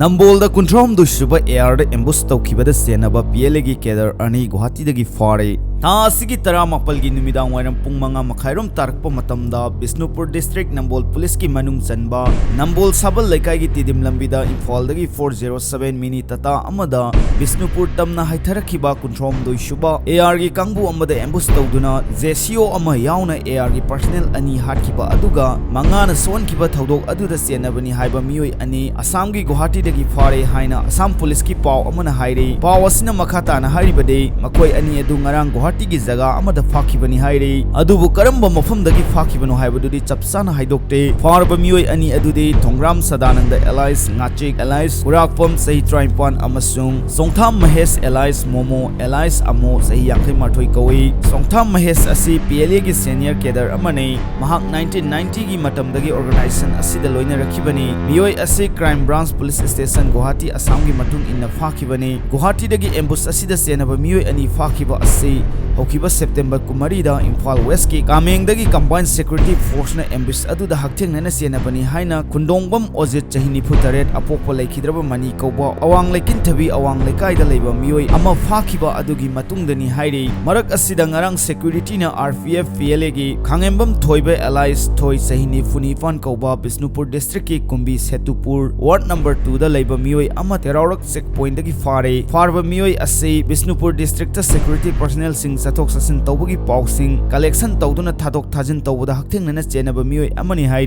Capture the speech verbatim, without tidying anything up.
ꯅꯝꯕꯣꯜꯗ ꯀꯨꯟꯊ꯭ꯔꯥꯍꯨꯝꯗꯣꯏ ꯁꯨꯕ AR ꯗ ambush ꯇꯧꯈꯤꯕꯗ ꯆꯦꯟꯅꯕ PLA ꯒꯤ cadre ꯑꯅꯤ ꯒꯨꯋꯥꯍꯥꯇꯤꯗꯒꯤ ꯐꯥꯔꯦ꯫ ꯊꯥ ꯑꯁꯤꯒꯤ ꯇꯔꯥꯃꯥꯄꯜꯒꯤ ꯅꯨꯃꯤꯗꯥꯡ ꯋꯥꯏꯔꯝ ꯄꯨꯡ ꯃꯉꯥ ꯃꯈꯥꯏꯔꯣꯝ ꯇꯥꯔꯛꯄ ꯃꯇꯝꯗ ꯕꯤꯁꯅꯨꯄꯨꯔ district ꯅꯝꯕꯣꯜ police ꯀꯤ ꯃꯅꯨꯡ ꯆꯟꯕ ꯅꯝꯕꯣꯜ ꯁꯥꯕꯜ ꯂꯩꯀꯥꯏꯒꯤ ꯇꯤꯗꯤꯝ ꯂꯝꯕꯤꯗ ꯏꯝꯐꯥꯜꯗꯒꯤ four zero seven mini Tata ꯑꯃꯗ ꯕꯤꯁꯅꯨꯄꯨꯔ ꯇꯝꯅ ꯍꯥꯏꯊꯔꯛꯈꯤꯕ ꯀꯨꯟꯊ꯭ꯔꯥꯍꯨꯝꯗꯣꯏ ꯁꯨꯕ AR ꯒꯤ ꯀꯥꯡꯕꯨ ꯑꯃꯗ ambush ꯇꯧꯗꯨꯅ JCO ꯑꯃ ꯌꯥꯎꯅ AR ꯒꯤ personnel ꯑꯅꯤ ꯍꯥꯠꯈꯤꯕ ꯑꯗꯨꯒ ꯃꯉꯥꯅ ꯁꯣꯛꯍꯟꯈꯤꯕ ꯊꯧꯗꯣꯛ ꯑꯗꯨꯗ ꯆꯦꯟꯅꯕꯅꯤ ꯍꯥꯏꯕ ꯃꯤꯑꯣꯏ ꯑꯅꯤ ꯑꯁꯥꯝꯒꯤ ꯒꯨꯋꯥꯍꯥꯇꯤꯗꯒꯤ ꯐꯥꯔꯦ ꯍꯥꯏꯅ ꯑꯁꯥꯝ police ꯀꯤ ꯄꯥꯎ ꯑꯃꯅ ꯍꯥꯏꯔꯤ꯫ ꯄꯥꯎ ꯑꯁꯤꯅ ꯃꯈꯥ ꯇꯥꯅ ꯍꯥꯏꯔꯤꯕꯗꯤ, ꯃꯈꯣꯏ ꯑꯅꯤ ꯑꯗꯨ ꯉꯔꯥꯡ ꯒꯨꯋꯥꯍꯥꯇꯤꯒꯤ ꯖꯒꯥ ꯑꯃꯗ ꯐꯥꯈꯤꯕꯅꯤ ꯍꯥꯏꯔꯤ꯫ ꯑꯗꯨꯕꯨ ꯀꯔꯝꯕ ꯃꯐꯝꯗꯒꯤ ꯐꯥꯈꯤꯕꯅꯣ ꯍꯥꯏꯕꯗꯨꯗꯤ ꯆꯞ ꯆꯥꯅ ꯍꯥꯏꯗꯣꯛꯇꯦ꯫ ꯐꯥꯔꯕ ꯃꯤꯑꯣꯏ ꯑꯅꯤ ꯑꯗꯨꯗꯤ ꯊꯣꯡꯒ꯭ꯔꯥꯝ ꯁꯗꯥꯅꯟꯗ alias ꯉꯥꯆꯤꯛ alias ꯈꯨꯔꯥꯛꯄꯝ ꯆꯍꯤ ꯇꯔꯥꯅꯤꯄꯥꯟ ꯑꯃꯁꯨꯡ ꯆꯣꯡꯊꯥꯝ ꯃꯍꯦꯁ alias ꯃꯣꯃꯣ alias ꯑꯃꯣ ꯆꯍꯤ ꯌꯥꯡꯈꯩ ꯃꯥꯊꯣꯏ ꯀꯧꯏ꯫ ꯆꯣꯡꯊꯥꯝ ꯃꯍꯦꯁ ꯑꯁꯤ PLA ꯒꯤ senior cadre ꯑꯃꯅꯤ꯫ ꯃꯍꯥꯛ nineteen ninety ꯒꯤ ꯃꯇꯝꯗꯒꯤ organization ꯑꯁꯤꯗ ꯂꯣꯏꯅꯔꯛꯈꯤꯕꯅꯤ꯫ ꯃꯤꯑꯣꯏ ꯑꯁꯤ Crime Branch Police Station Guwahati ꯑꯁꯥꯝꯒꯤ ꯃꯇꯨꯡ ꯏꯟꯅ ꯐꯥꯈꯤꯕꯅꯤ꯫ ꯒꯨꯋꯥꯍꯥꯇꯤꯗꯒꯤ ambush ꯑꯁꯤꯗ ꯆꯦꯟꯅꯕ ꯃꯤꯑꯣꯏ ꯑꯅꯤ ꯐꯥꯈꯤꯕ ꯑꯁꯤ ꯍꯧꯈꯤꯕ September ꯀꯨꯟꯃꯔꯤꯗ ꯏꯝꯐꯥꯜ West ꯀꯤ ꯀꯥꯃꯦꯡꯗꯒꯤ Combined Security Force ꯅ ambush ꯑꯗꯨꯗ ꯍꯛꯊꯦꯡꯅꯅ ꯆꯦꯟꯅꯕꯅꯤ ꯍꯥꯏꯅ ꯈꯨꯟꯗꯣꯡꯕꯝ ꯑꯣꯖꯤꯠ ꯆꯍꯤ ꯅꯤꯐꯨ ꯇꯔꯦꯠ ꯑꯄꯣꯛꯄ ꯂꯩꯈꯤꯗ꯭ꯔꯕ ꯃꯅꯤ ꯀꯧꯕ ꯑꯋꯥꯡ ꯂꯩꯀꯤꯟꯊꯕꯤ ꯑꯋꯥꯡ ꯂꯩꯀꯥꯏꯗ ꯂꯩꯕ ꯃꯤꯑꯣꯏ ꯑꯃ ꯐꯥꯈꯤꯕ ꯑꯗꯨꯒꯤ ꯃꯇꯨꯡꯗꯅꯤ ꯍꯥꯏꯔꯤ꯫ ꯃꯔꯛ ꯑꯁꯤꯗ ꯉꯔꯥꯡ security ꯅ RPF PLA ꯒꯤ ꯈꯥꯉꯦꯝꯕꯝ ꯊꯣꯏꯕ alias ꯊꯣꯏ ꯆꯍꯤ ꯅꯤꯐꯨ ꯅꯤꯄꯥꯟ ꯀꯧꯕ ꯕꯤꯁꯅꯨꯄꯨꯔ district ꯀꯤ ꯀꯨꯝꯕꯤ ꯁꯦꯇꯨꯄꯨꯔ ward number two ꯗ ꯂꯩꯕ ꯃꯤꯑꯣꯏ ꯑꯃ ꯇꯦꯔꯥꯎꯔꯛ check point ꯗꯒꯤ ꯐꯥꯔꯦ꯫ ꯐꯥꯔꯕ ꯃꯤꯑꯣꯏ ꯑꯁꯤ ꯕꯤꯁꯅꯨꯄꯨꯔ district ꯇ security personnel ꯁꯤꯡ ꯆꯠꯊꯣꯛ ꯆꯠꯁꯤꯟ ꯇꯧꯕꯒꯤ ꯄꯥꯎꯁꯤꯡ collection ꯇꯧꯗꯨꯅ ꯊꯥꯗꯣꯛ ꯊꯥꯖꯤꯟ ꯇꯧꯕꯗ ꯍꯛꯊꯦꯡꯅꯅ ꯆꯦꯟꯅꯕ ꯃꯤꯑꯣꯏ ꯑꯃꯅꯤ ꯍꯥꯏꯔꯤ꯫